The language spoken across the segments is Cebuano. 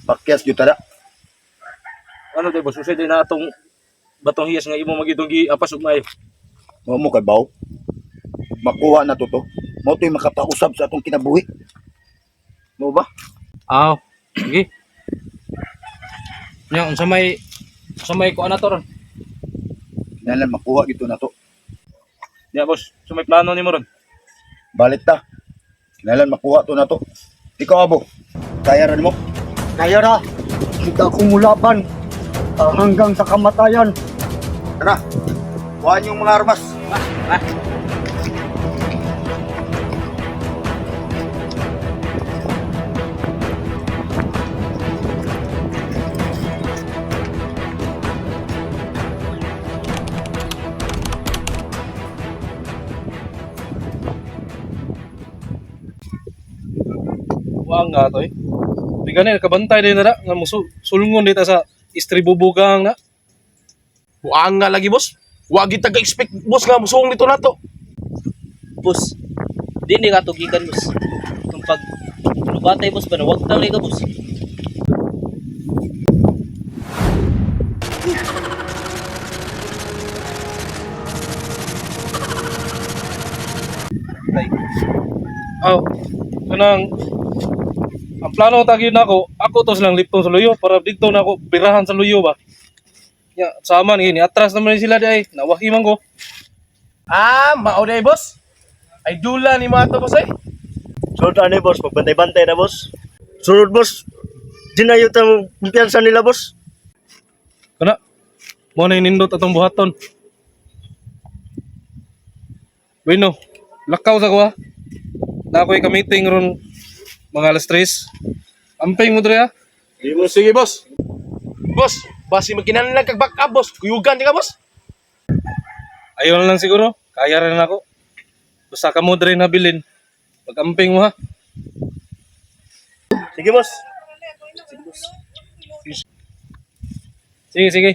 Pakyas gyud tara. Ano day boss, usay day na atong batong hiyas nga imo magitong giapas ug maayo. Mao mo kay baw. Makuha na to to. Mao to'y makapausab sa atong kinabuhi. Mo ba? Aw, sige. Nya unsa may kuan na to ron? Kinahanglan makuha gyud to na to. Nya boss, unsa may plano nimo ron? Balik ta. Kinahanglan makuha to na to. Ikaw abo. Kaya ra nimo. Kaya ra, kita akong mulaban hanggang sa kamatayan. Tara. Kuhaan yung mga armas. Wa nga to eh. Di gani nakabantay din na nga musul sulngon dito sa istribubugang na. Buang nga lagi boss. Wa gid ta expect boss nga musuong nito nato. Boss, di ni ka tugikan, boss. Kung pag lubatay, boss, banawag tang ka, boss. Aw, kanang ang plano tagi nako, ako to silang lipton sa luyo para dito na ako birahan sa luyo ba. Ya, sama ni ni atras naman ni sila di ay nawaki man ko. Ah, mao day boss. Ay dula ni mo ato boss ay. Sunod ani boss, magbantay-bantay na boss. Sunod boss, dinayo ta mo kumpiyansa nila boss. Kana mo na nindot atong buhaton. Bueno, lakaw sa ko ha. Na ako'y ka-meeting ron mga alas 3. Amping mo dre ha. Sige boss. Boss, basi magkinahanglan kag backup boss. Kuyugan di ka boss. Ayaw na lang siguro. Kaya rin ako. Basta ka mo dre nabilin. Pag-amping mo ha. Sige boss. Sige, sige.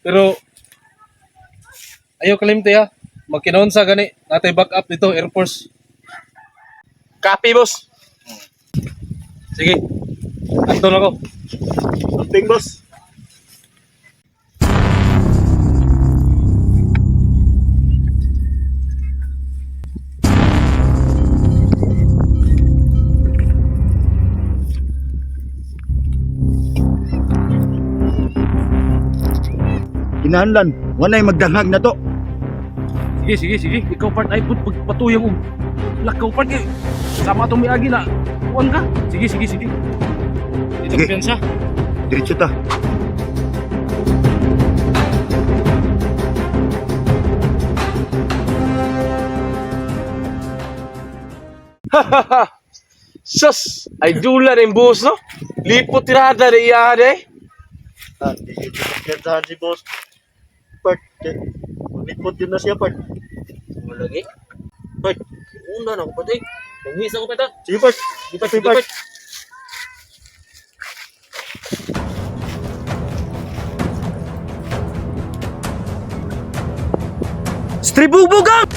Pero ayaw kalimti ha. Magkinaon sa gani. Natay back up dito, Air Force. Copy boss. Sige. Anton ako. Amping boss. Kinahanglan wanay magdangag na to. Sige, sige, sige. Ikaw part ay pud pagpatuyang og lakaw part kay sama atong miagi na kuan ka. Sige, sige, sige. Dito Sige. kumpiyansa. Diretso ta. Sus, ay dula rin boss no. Lipot tirada di iya de. Ah, di yun kumpiyansahan si boss. Part, eh, maglipot yun na siya part. Lagi. Part, Una na ako, part, eh. Mangwis ako, part, ah. sige part. Sige, part, Sige, sige, part. part. Stribubugang!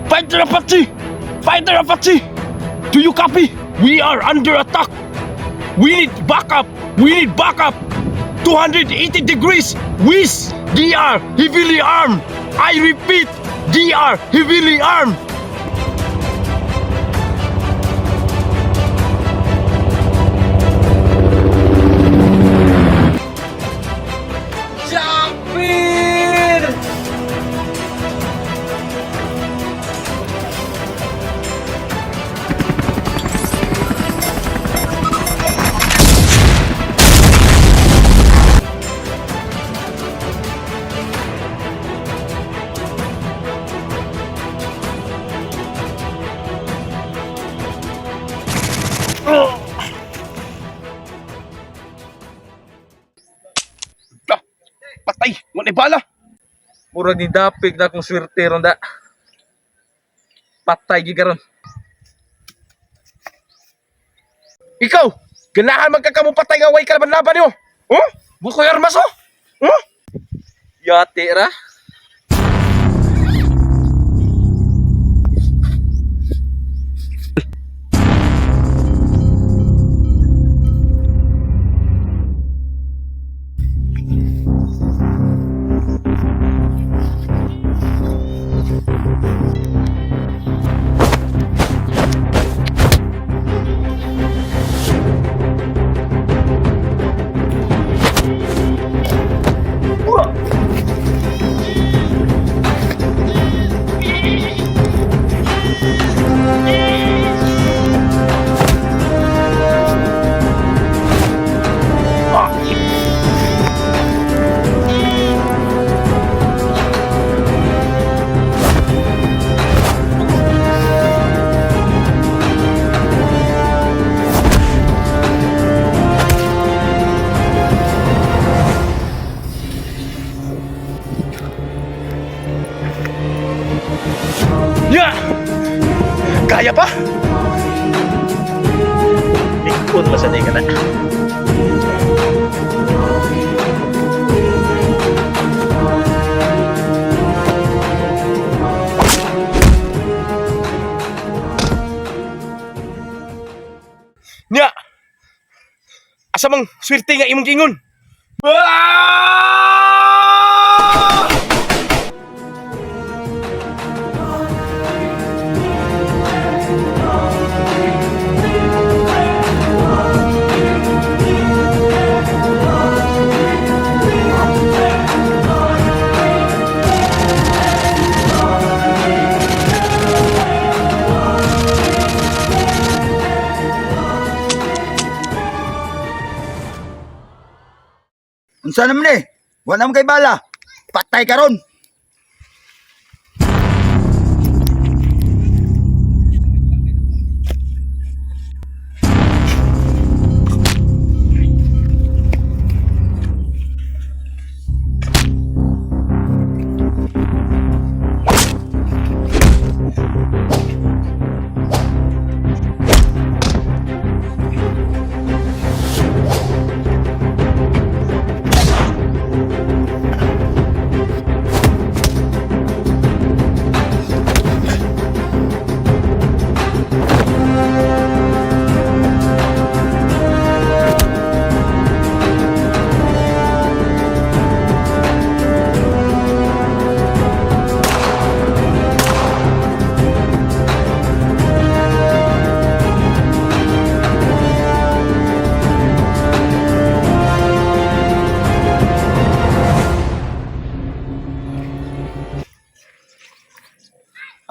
Fighter Apache! Fighter Apache! Do you copy? We are under attack! We need backup! We need backup! 280 degrees west. They are heavily armed. I repeat, they are heavily armed. Jumper! Ah, patay, wala bala. Murag ni dapig na akong swerte ron da. Patay gid karon. Ikaw, ganahan magkakamo patay nga way kalaban-laban nimo. Oh? Bukoy armas oh. Oh? Yate ra. Ya! Kaya pa? Likon ba sa di ka na? Nya! Asa mang swerte nga imong gingon? Ah! Unsa naman eh? Wala naman kay bala. Patay karon.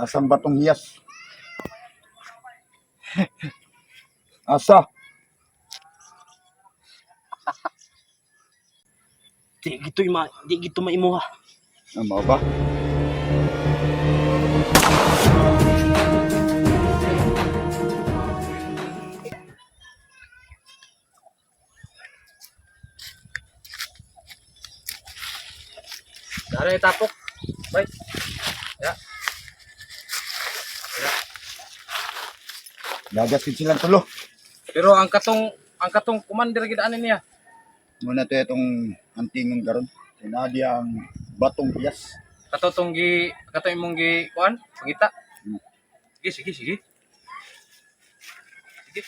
Asang batong hiyas? Asa? Di gito ma, di gito maimuha. Ano ba? Dara tapok. Bay. Ya. Lagas gid silang tulo. Pero ang katong commander gid ani niya. Muna to itong antingon karon. Tinadi ang batong hiyas. Kato tong gi kato imong gi kuan pangita. Sige, sige, sige. Sige.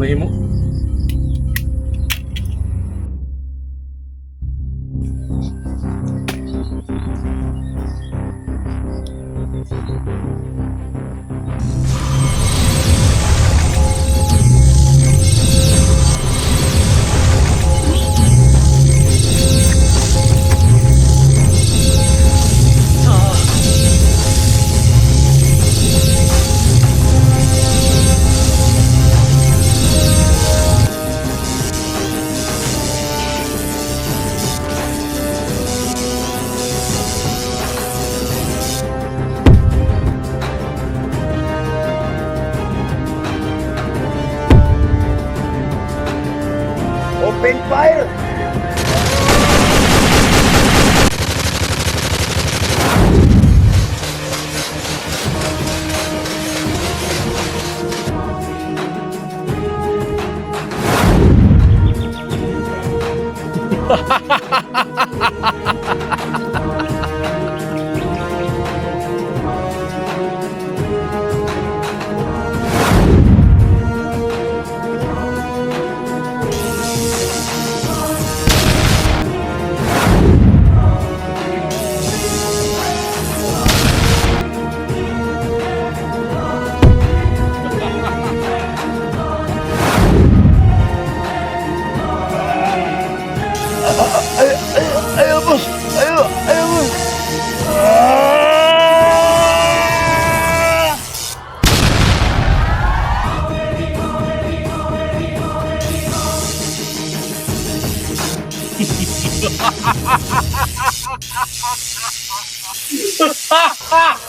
mahimo. Open fire! Ayaw, boss! Ayaw! Ayaw, boss! Ah!